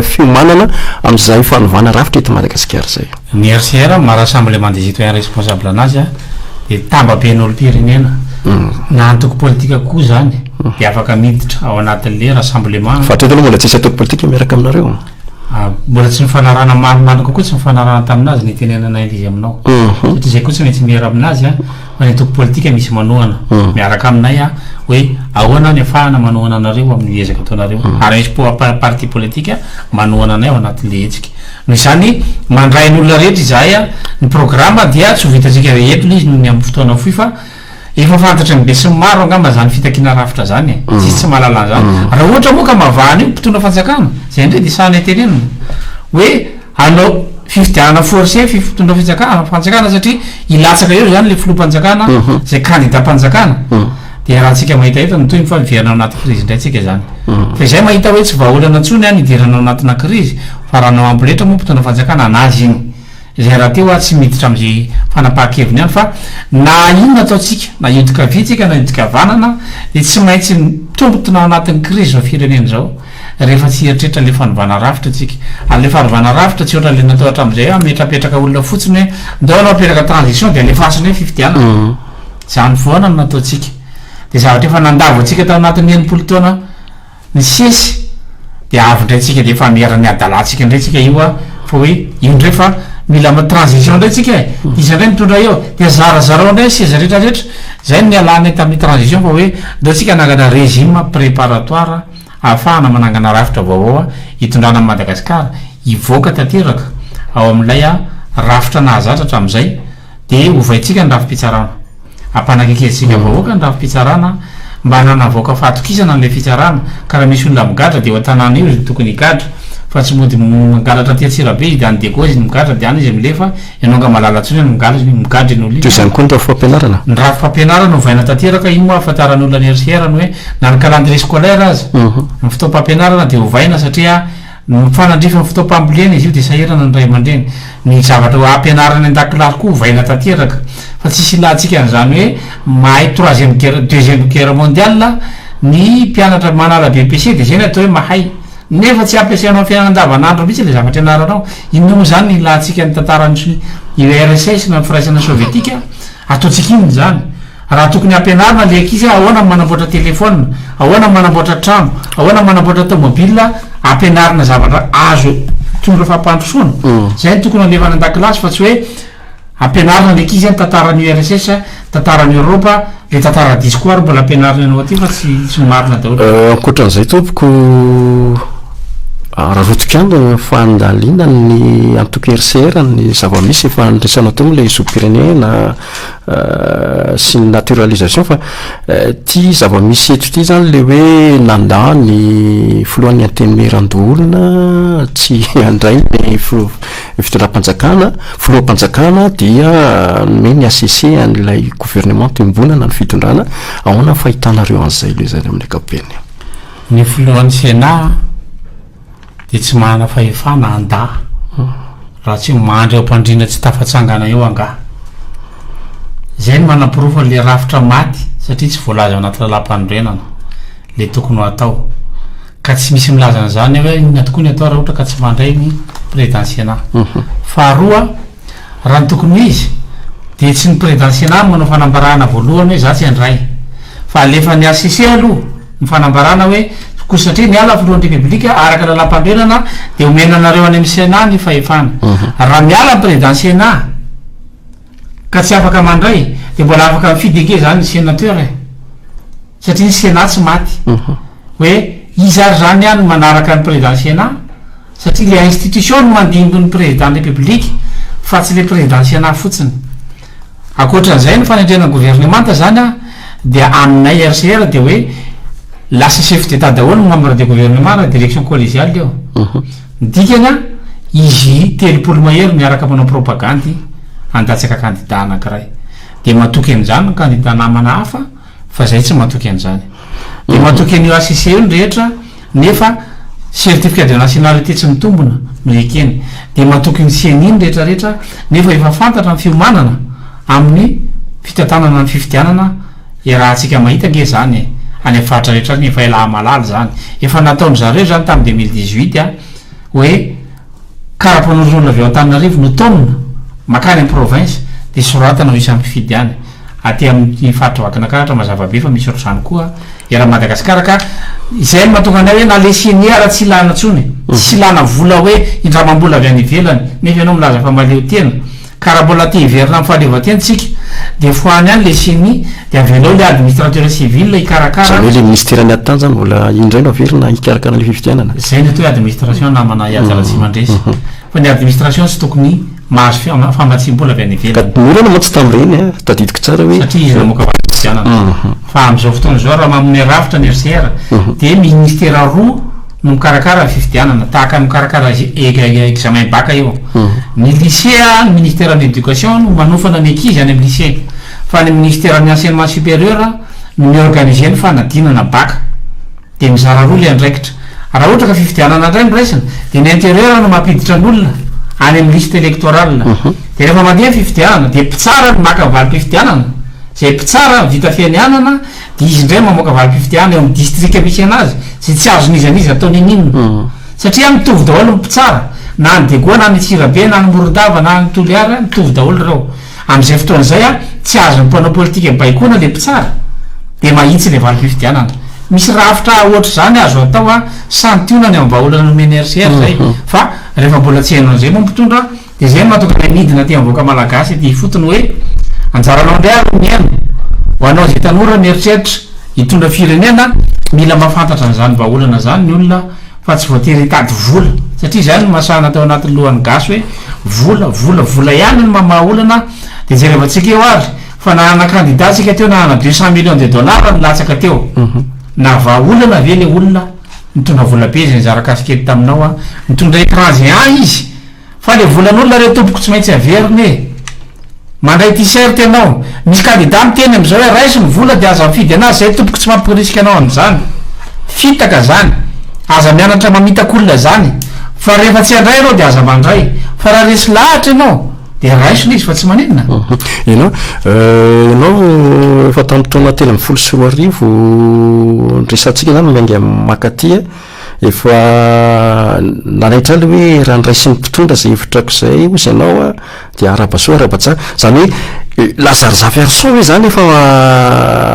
fiomanana amin'izay fanovana rafitra eto Madagasikara izay. Ny RCR, maha Rassemblement des Citoyens Responsables anazy dia tambaben'olom-pirenena na antoko politika koa izany dia afaka miditra ao anatin'le rassemblement. Fa hatreto aloha mbola tsisy antoko politika miaraka aminareo? Mbola tsy nifanarahana marimarina kokoa tsy nifanarahana tamin'azy ny itenenana ilay izy aminao. Satria izay koa tsy maintsy miera aminazy fa ny antoko politika misy manohana miaraka aminay hoe ahoana ny afahana manohana anareo amin'ny ezaka ataonareo. Ary misy parti politika manohana anay ao anatin'le hetsika. Noho izany, mandray ny olona rehetra izahay a! Ny programa dia tsy ho vitantsika eto ilay izy noho ny amin'ny fotoana fohy fa efa fantatry ny besinimaro angamba izany fitakiana rafitra izany e! Tsisy tsy mahalala an'izany. Raha ohatra moa ka mavaha an'io ny mpitondra fanjakana, izay indray dia sahy tenenina hoe hanao fifidianana forcé fitondra fitsakana fanjakana satria hilatsaka eo izany ilay filoham-panjakana izay kandidam-panjakana. Dia iarahantsika mahita eto ny tohiny fa miverina ao anaty krizy indray tsika izany. Fa izay mahita hoe tsy vahaolana intsony an hidirana ao anatina krizy fa raha hanao amboletra moa mpitondra fanjakana anazy iny. Izay rahateo aho tsy miditra amin'izay fanapahan-keviny any fa na inona ataontsika na hiodin-kavia tsika na hiodin-kavanana dia tsy maintsy mitombotona ao anatin'ny krizy izao firenena izao rehefa tsy hieritreritra ilay fanovana rafitra tsika. Ary ilay fanovana rafitra tsy ohatran'ilay natao hatramin'izay hoe hametrapetraka olona fotsiny hoe ndao hanao apetraka transition dia alefasina eo fifidianana. Izany foana no nataontsika. Dia zavatra efa nandavo antsika tao anatin'ny 60 taona nisesy dia avy indray tsika dia efa miera ny hadalantsika indray tsika io a, fa hoe io indray fa mila transition indray tsika e, iza indray mitondra eo, dia zarazarao indray ny seza rehetra rehetra, izay no nialanay tamin'ny transition fa hoe ndao tsika hanangana régime préparatoire ahafahana manangana rafitra vaovao hitondrana an'i Madagasikara hivoaka tanteraka ao amin'ilay rafitra nahazatra hatramin'izay. Dia ovaintsika ny rafi-pitsarana. Ampanakekezitsika vahoaka ny rafi-pitsarana mba hananavoaka fahatokisana an'ilay fitsarana ka raha misy olona migadra dia eo an-tanàna io izy no tokony higadra. Fa tsy mody mangalatra aty Antsirabe izy de any Diego izy no migadra de any izy milefa, ianao nga mahalala intsony any migadra migadra iny olona iny. Toy izany koa ny rafi-pampianarana. Ny rafi-pampianarana ovaina tanteraka, iny moa ahafantaran'ny olona ny RCR ny hoe na ny calendrier scolaire aza, ny fotoam-pampianarana dia ovaina satria mifanandrify ny fotoam-pambolena izy io dia sahirana ny ray aman-dreny. Ny zavatra ho ampianarina any an-dakilasy koa ovaina tanteraka fa tsisy ilantsika an'izany hoe mahay troisième guerre deuxième guerre mondiale ny mpianatra manala BEPC dia izay no atao hoe mahay. Nefa tsy ampiasainao amin'ny fiainana andavanandro mihitsy ilay zavatra ianaranao. Inona moa izany no ilantsika ny tantaran'ny URSS na ny Firaisana Sovietika? Ataontsika inona izany? Raha tokony hampianarina ilay ankizy hoe ahoana ny manamboatra telefaonina, ahoana ny manamboatra trano, ahoana ny manamboatra tomobile, ampianarina zavatra azo mitondra fampandrosoana. Izay no tokony alefa any an-dakilasy fa tsy hoe Ampianarina ny ankizy ny tantaran'i URSS, tantaran'i Eoropa, le tantara diso koa ary mbola ampianarina anao aty fa tsy tsy marina daholo. Ankoatran'izay tompoko, raha rototra ihany ny fandalinan'ny antoko RCR ny zava-misy efa niresahana teo moa ilay zom-pirenena sy ny naturalisation fa ity zava-misy eto ity zany le hoe nandà ny filohan'ny antenimierandoholona tsy handray ny filoha Ny fitondram-panjakana, filoham-panjakana dia nomeny HCC an'ilay gouvernement iombonana ny fitondrana, ahoana ny fahitanareo an'izay aloha izany amin'ny ankapobeny? Ny filohan'ny Sénat dia tsy manana fahefana handà raha tsy mandry ao am-pandriana tsy tafatsangana eo angaha. Izay no manaporofo an'ilay rafitra maty satria tsy voalaza ao anaty lalàmpanorenana ilay tokony ho atao. Ka tsy misy milaza an'izany hoe inona tokoa ny atao raha ohatra ka tsy mandray ny président Sénat. Faharoa, raha ny tokony ho izy dia tsy ny président Sénat no manao fanambarana voalohany hoe za tsy handray. Fa alefan'ny HCC aloha ny fanambarana hoe koa satria niala ny filohan'ny Repoblika araka ny lalàmpanorenana dia omena anareo any amin'ny Sénat ny fahefana. Raha miala ny président Sénat ka tsy afaka mandray dia mbola afaka mifidy ange izany ny sénateur e. Satria ny Sénat tsy maty. Hoe iza ary zany an no manaraka ny président Sénat? Satria le institution no mandimby ny président République fa tsy le président Sénat fotsiny. Ankoatran'izay ny fanendrena ny gouvernemanta zany an dia aminay RCR dia hoe lasa chef d'Etat daholo ny membre de gouvernement raha direction collégiale io. Ny dikany an izy 30 mahery miaraka manao propagandy handatsaka candidat anankiray. Dia matoky an'izany ny candidat namana hafa. Fa zay tsy matoky an'izany. Dia matoky an'io HCC io ny rehetra nefa certificat de nationalité tsy mitombina no ekeny. Dia matoky ny ceni ny rehetra rehetra nefa efa fantatra ny fiomanana amin'ny fitantanana ny fifidianana iarahantsika mahita ange izany e! Any amin'ny faritra rehetra any efa ialaha-mahalala izany. Efa nataon-dry zareo izany tamin'ny 2018 a! hoe kara-panondron'olona avy ao Antananarivo no taomina makany amin'ny province dia soratana ho isan'ny mpifidy any. Aty amin'ny faritra Vakinankaratra mazava be fa misy ohatr'izany koa eran'i Madagasikara ka izay no mahatonga anay hoe na le ceni ara tsy ilana intsony, tsy ilana vola hoe indramam-bola avy any ivelany nefa ianao milaza fa mahaleo tena ka raha mbola te hiverina amin'ny fahaleovantena tsika dia fohano ihany le ceni dia avelao le administrateur civil hikarakara. Izany hoe le minisiteran'ny ady tany zany mbola iny indray no averina hikarakara an'ilay fifidianana? Izay no atao hoe administration namana Ihady Ratsimandresy fa ny administration tsy tokony Mahazo famatsiam-bola avy any ivelany. Ka ny olana mantsy tamin'ireny a, tadidiko tsara hoe. Satria izy namoaka valim-pifidianana. Fa amin'izao fotoana izao raha manome rafitra ny RCR dia ministera roa no mikarakara ny fifidianana, tahaka ny mikarakara examen bac io. Ny lycée, ny ministeran'ny éducation no manofana ny ankizy any amin'ny lycée. Fa ny ministeran'ny enseignement supérieur no mi-organiser ny fanadinana bac. Dia mizara roa ilay andraikitra. Raha ohatra ka fifidianana indray no raisina, dia ny intérieur no mampiditra ny olona any amin'ny liste électorale. Dia rehefa mandeha ny fifidianana, dia mpitsara no maka ny valim-pifidianana, izay mpitsara vita fianianana, dia izy indray mamoaka valim-pifidianana eo amin'ny distrika misy anazy, izay tsy azon'iza n'iza atao n'inon'inona. Satria mitovy daholo ny mpitsara, na any Diego, na any Antsirabe, na any Morondava, na any Toliara, mitovy daholo ireo. Amin'izay fotoana izay tsy azon'ny mpanao politika baikoana ilay mpitsara dia mahitsy ilay valim-pifidianana. Misy rafitra ohatr'izany azo atao santionany amin'ny vahaolana nomen'ny RCR izay fa rehefa mbola tsy haino an'izay moa ny mpitondra dia izay no mahatonga anay midina aty amin'ny vahoaka malagasy aty ifotony hoe anjaranao indray ary ny mihaino. Ho anao izay tanora mieritreritra hitondra firenena mila mahafantatra an'izany vahaolana izany ny olona fa tsy voatery hitady vola satria izany no masahana tao anatin'ny lohan'ny gasy hoe vola, vola, vola ihany no mamaha olana dia jerevantsika eo ary fa nanana candidat tsika teo nanana 200 millions de dollars nilatsaka teo navaha olana ve le olona? Nitondra vola be izy nizara kasikety taminao a. Nitondra écran géant izy. Fa le volan'olona re tompoko tsy maintsy averina e! Mandray t-shirt ianao. Misy candidat miteny amin'izao hoe raiso ny vola dia aza mifidy anazy, zay tompoko tsy mampirisika anao an'izany. Fitaka zany. Aza mianatra mamitaka olona zany. Fa rehefa tsy handray ianao dia aza mandray. Fa raha resy lahatra ianao dia raiso le izy fa tsy maninona. Ianao, ianao efa tamin'ny taona 2013 niresahantsika zany miainga mankaty. Efa nanaitra ahy ilay hoe raha noraisin'ny mpitondra izay hevitrako izay hozy ianao a, dia arahaba soa arahaba tsara. Izany hoe Lazare Zafiarison ve izany efa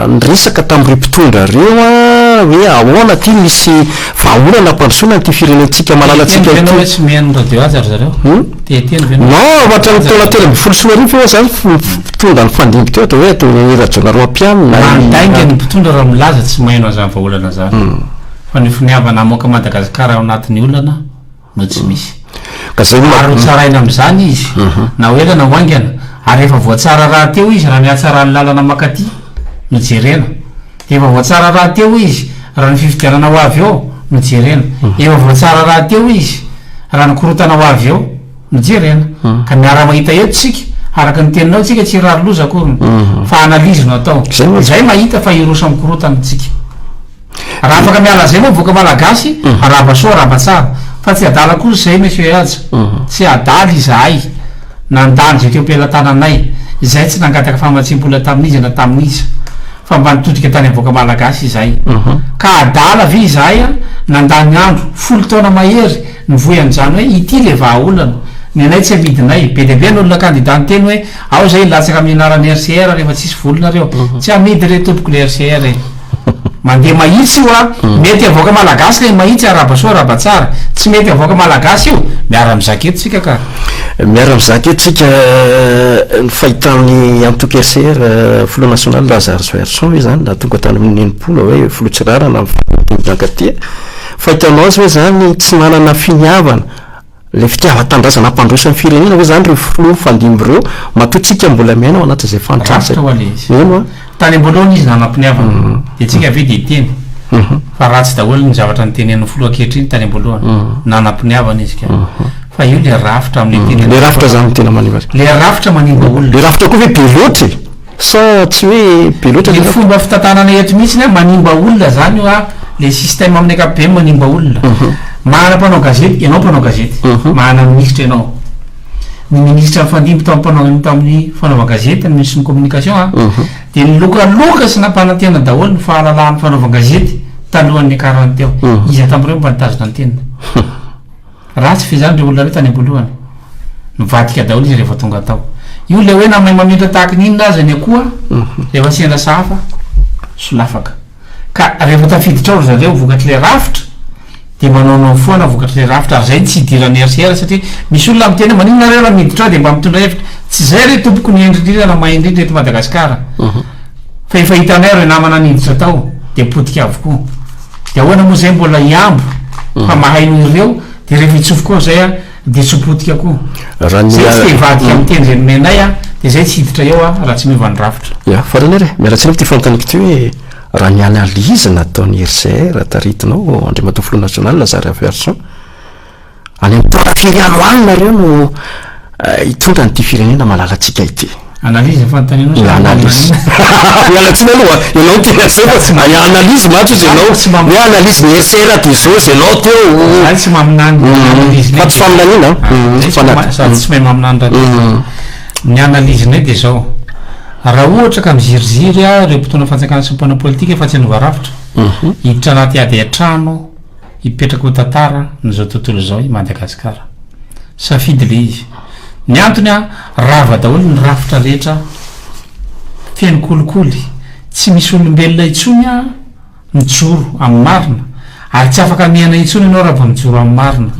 niresaka tamin'ireo mpitondra ireo a, hoe ahoana ity misy vahaolana hampandrosoana an'ity firenentsika malalantsika ity? Te hiteny ve ianao hoe tsy mihaino radio aza ry zareo? Te hiteny ve ianao? Non, hatramin'ny taona 2013 eo izany mpitondra nifandimby teo, atao hoe atao hoe Rajaonarimampianina. Mandainga ny mpitondra raha milaza tsy mihaino an'izany vahaolana izany. Fa ny finiavana hamoaka Madagasikara ao anatin'ny olana no tsy misy. Ka zay no Ary ho tsaraina amin'izany izy, na ho ela na ho haingana, ary efa voatsara rahateo izy raha ny hatsaran'ny lalana mankaty no jerena. Dia efa voatsara rahateo izy raha ny fifidianana ho avy eo no jerena. Efa voatsara rahateo izy raha ny korontana ho avy eo no jerena. Ka miara-mahita eto tsika, araka ny teninao tsika tsy hirary loza akory, fa analyse no atao. Izay mahita fa hiroso amin'ny korontana tsika. Raha afaka miala zay moa voka malagasy, arahaba soa arahaba tsara. Fa tsy adala kosa izay Monsieur Haja. Tsy adala izahay nandany izay teo am-pelatananay. Izahay tsy nangataka famatsiam-bola tamin'iza na tamin'iza. Fa mba nitodika tany avoaka malagasy izahay. Ka adala ve izahay nandany andro, folo taona mahery, nivoy an'izany hoe ity le vahaolana. Ny anay tsy amidinay. Be dia be ny olona kandida niteny hoe ao izay hilatsaka amin'ny anaran'ny RCR rehefa tsisy vola nareo. Tsy amidy re tompoko le RCR e. Mandeha mahitsy io a! Mety avoaka malagasy le mahitsy arahaba soa arahaba tsara. Tsy mety avoaka malagasy io, miara mizaka eto tsika ka. Miara mizaka eto tsika, ny fahitan'ny antoko RCR filoha nasionaly Lazare Zoerson ve zany na tonga tany amin'ny 60 hoe filoha Tsirarana amin'ny fiankatia, fahitanao azy ve zany tsy manana finiavana Ilay fitiavan-tanindrazana hampandroso ny firenena ve izany ireo filoha mifandimby ireo matoa tsika mbola miaina ao anatin'izay fahantrana izay? Rafitra hoa le izy. Eny hoa. Tany am-boalohany izy nanam-piniavana. Dia tsika ve dia hiteny fa ratsy daholo ny zavatra notenenin'ny filoha ankehitriny tany am-boalohany. Nanam-piniavana izy ka. Fa io le rafitra amin'ilay teny Le rafitra zany no tena manimba azy. Le rafitra manimba olona. Le rafitra koa ve be loatra e? Sa tsy hoe be loatra le fomba fitantanana eto mihitsy an, manimba olona zany io an, le système amin'ny ankapobeny manimba olona. Mahana mpanao gazety, ianao mpanao gazety, mahana minisitra ianao. Ny minisitra nifandimby tao mpanao tamin'ny fanaovan-gazety, ny minisitry ny communication an, dia nilokaloka sy nampanantena daholo ny fahalalahan'ny fanaovan-gazety talohan'ny niakarany teo. Iza tamin'ireo mba nitazona ny teniny? Ratsy ve izany ireo olona ireo tany am-boalohany? Nivadika daholo izy rehefa tonga tao. Io ilay hoe na mahay mamindra tahaka ny inona aza ny akoho rehefa sendra sahafa, solafaka. Ka rehefa tafiditra ao ry zareo vokatr'ilay rafitra dia manaonao foana vokatr'ilay rafitra ary izay no tsy idiran'ny RCR satria misy olona miteny hoe maninona nareo raha miditra ao dia mba mitondra hevitra. Tsy izay re tompoko ny hendry indrindra na mahay indrindra eto Madagasikara. Fa efa hitanay ireo namana niditra tao dia potika avokoa. Dia ahoana moa zay mbola hiambo fa mahay noho ireo dia rehefa hitsofoka ao zay a dia tsy ho potika koa. Raha ny Zay tsy te hivadika amin'ny teny zay nomenay a dia zay tsy hiditra eo a raha tsy miova ny rafitra. Ya, farany ary e, miala tsiny amin'ity fanontaniako ity hoe raha ny analyse nataon'ny RCR taritinao Andriamatoa Filoha Nasionaly Lazare Ravearison, Any amin'ny taona firy any ho any nareo no hitondra an'ity firenena malalantsika ity? Analyse ny fanontanianao sa Analyse. Miala tsiny aloha, ianao no tena zay fa tsy mahay analyse mantsy ozy ianao. Tsy maminany. Hoe analyse ny RCR dia izao izy ianao teo. Za tsy maminany ny analyse-nay. Fa tsy faminaniana an. Zay tsy ma- sady tsy mahay maminany rahateo. Ny analyse-nay dia izao, raha ohatra ka miziriziry ireo mpitondra fanjakana sy ny mpanao politika fa tsy hanova rafitra, hiditra anaty ady an-trano, Hipetraka ho tantara n'izao tontolo izao i Madagasikara. Safidy le izy. Ny antony an, rava daholo ny rafitra rehetra, feno kolikoly, tsy misy olombelona intsony an mijoro amin'ny marina, ary tsy afaka miaina intsony ianao raha vao mijoro amin'ny marina.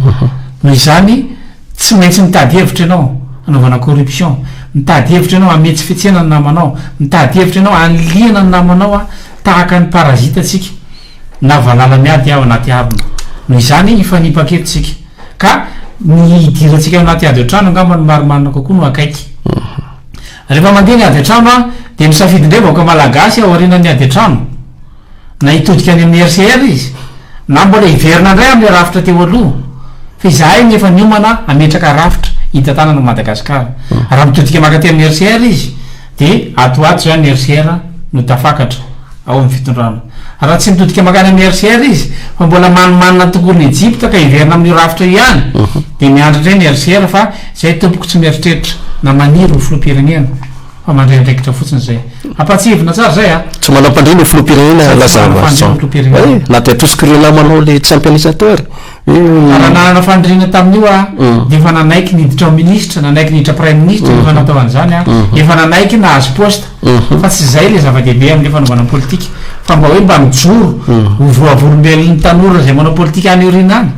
Noho izany, tsy maintsy mitady hevitra ianao hanaovana corruption, mitady hevitra ianao hametsifetsena ny namanao, mitady hevitra ianao hanilihana ny namanao an, tahaka ny parasite tsika. na valala miady ao anaty harona. Noho izany, hifanipaka eto isika. Ka ny hidirantsika ao anaty ady an-trano angamba no marimarina kokoa no akaiky. Rehefa mandeha ny ady an-trano an, dia misafidy indray vahoaka malagasy aorianan'ny ady an-trano. Na hitodika any amin'ny RCR izy, Na mbola hiverina indray amin'ilay rafitra teo aloha. Fa izahay no efa niomana hametraka rafitra hitantanana an'i Madagasikara. Raha mitodika mankaty amin'ny RCR izy dia ato ho ato izany ny RCR no tafakatra ao amin'ny fitondrana. Raha tsy mitodika mankany amin'ny RCR izy fa mbola manimanina ny tontolon'i Ejipta ka hiverina amin'io rafitra io ihany dia miandry indray ny RCR fa izay tompoko tsy mieritreritra na maniry ho filoham-pirenena fa mandray andraikitra fotsiny izay. Ampahatsiahivina tsara izay a! Tsy manam-pandriana io filoham-pirenena Izay tsy Lazare manam-pandriana Rason. filoham-pirenena. Eh, na dia atosiky ireo namanao le tsy ampy an'isa teo ary. Raha nanana faniriana tamin'io aho dia efa nanaiky niditra ho minisitra, nanaiky niditra praiminisitra rehefa natao an'izany aho, efa nanaiky nahazo poste. Fa tsy izay ilay zava-dehibe amin'ilay fanaovana politika fa mba hoe mba mijoro ho voavolombelon'ny tanora izay manao politika any aoriana any.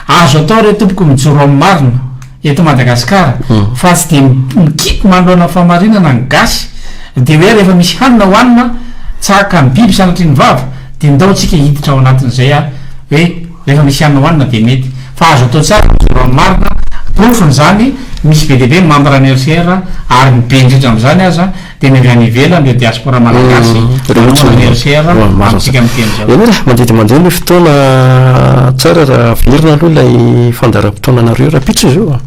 Azo atao re tompoko mijoro amin'ny marina eto Madagasikara fa tsy dia mikipy manoloana ny fahamarinana ny gasy dia hoe rehefa misy hanina hohanina tsaka ny biby sanatria ny vava dia ndao tsika hiditra ao anatin'izay hoe Rehefa misy hanina hohanina dia mety. Fa azo atao tsara ny mijoro amin'ny marina, porofony izany misy be dia be ny membre ny RCR ary ny be indrindra amin'izany aza dia ny avy any ivelany, ireo diaspora malagasy manohana ny RCR amintsika miteny izao. Eny e, mandeha dia mandeha ny fotoana, tsara raha averina aloha ilay fandaharam-potoananareo rahampitso izy io a.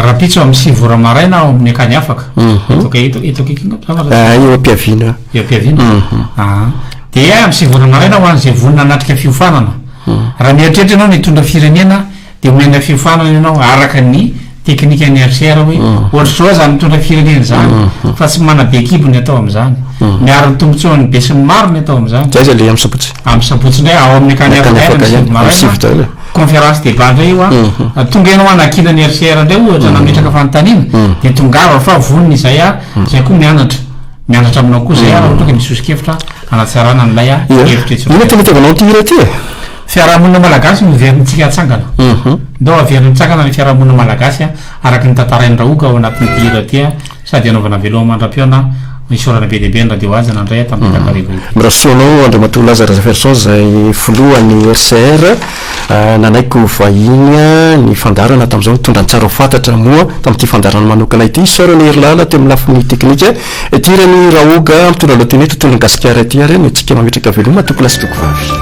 Rahampitso amin'ny 9 ora maraina ao amin'ny Akany Afaka, eto eto akaiky angamba za? Eo am-piaviana. Eo am-piaviana? Aa. Dia amin'ny 9 ora maraina ho an'izay vonona hanatrika fiofanana. Raha mieritreritra ianao ny hitondra firenena dia omena fiofanana ianao araka ny teknikan'ny RCR hoe ohatr'izao izany mitondra firenena izany fa tsy manabe kibo ny atao amin'izany. Miaro ny tombontsoan'ny besinimaro ny atao amin'izany. Zay aiza le amin'ny sabotsy? Amin'ny sabotsy indray ao amin'ny Akany Afaka ihany amin'ny 9 maraina. Conférence débat indray io an. Tonga ianao hanakiana ny RCR indray ohatra nametraka fanontaniana dia tongava fa vonona izay aho, izay koa mianatra. Mianatra aminao koa izay aho raha ohatra ka misy soso-kevitra hanatsarana an'ilay hevitra etsy Inona tena itiavanao an'ity hira ity e? Fiarahamonina malagasy no heverintsika hatsangana. Ndao averina mitsangana ny fiarahamonina malagasy araka ny tantarain'i Rahoga ao anatin'ity hira ity sady hanaovana veloma mandra-pihaona Isaorana be dia be ny Radio Haja nandray ahy tamin'ity takariva ity. Mirary soa anao Andriamatoa Laza Razafiarison izay filohan'ny RCR nanaiky ho vahiny ny fandaharana tamin'izao nitondra ny tsara ho fantatra moa tamin'ity fandaharana manokana ity. Isaorana i Herilala teo amin'ny lafiny teknika. Ity hiran'i Rahoga mitondra lohateny hoe Tontolon'i Gasikara ity ary no antsika mametraka veloma tompolahy sy tompovavy.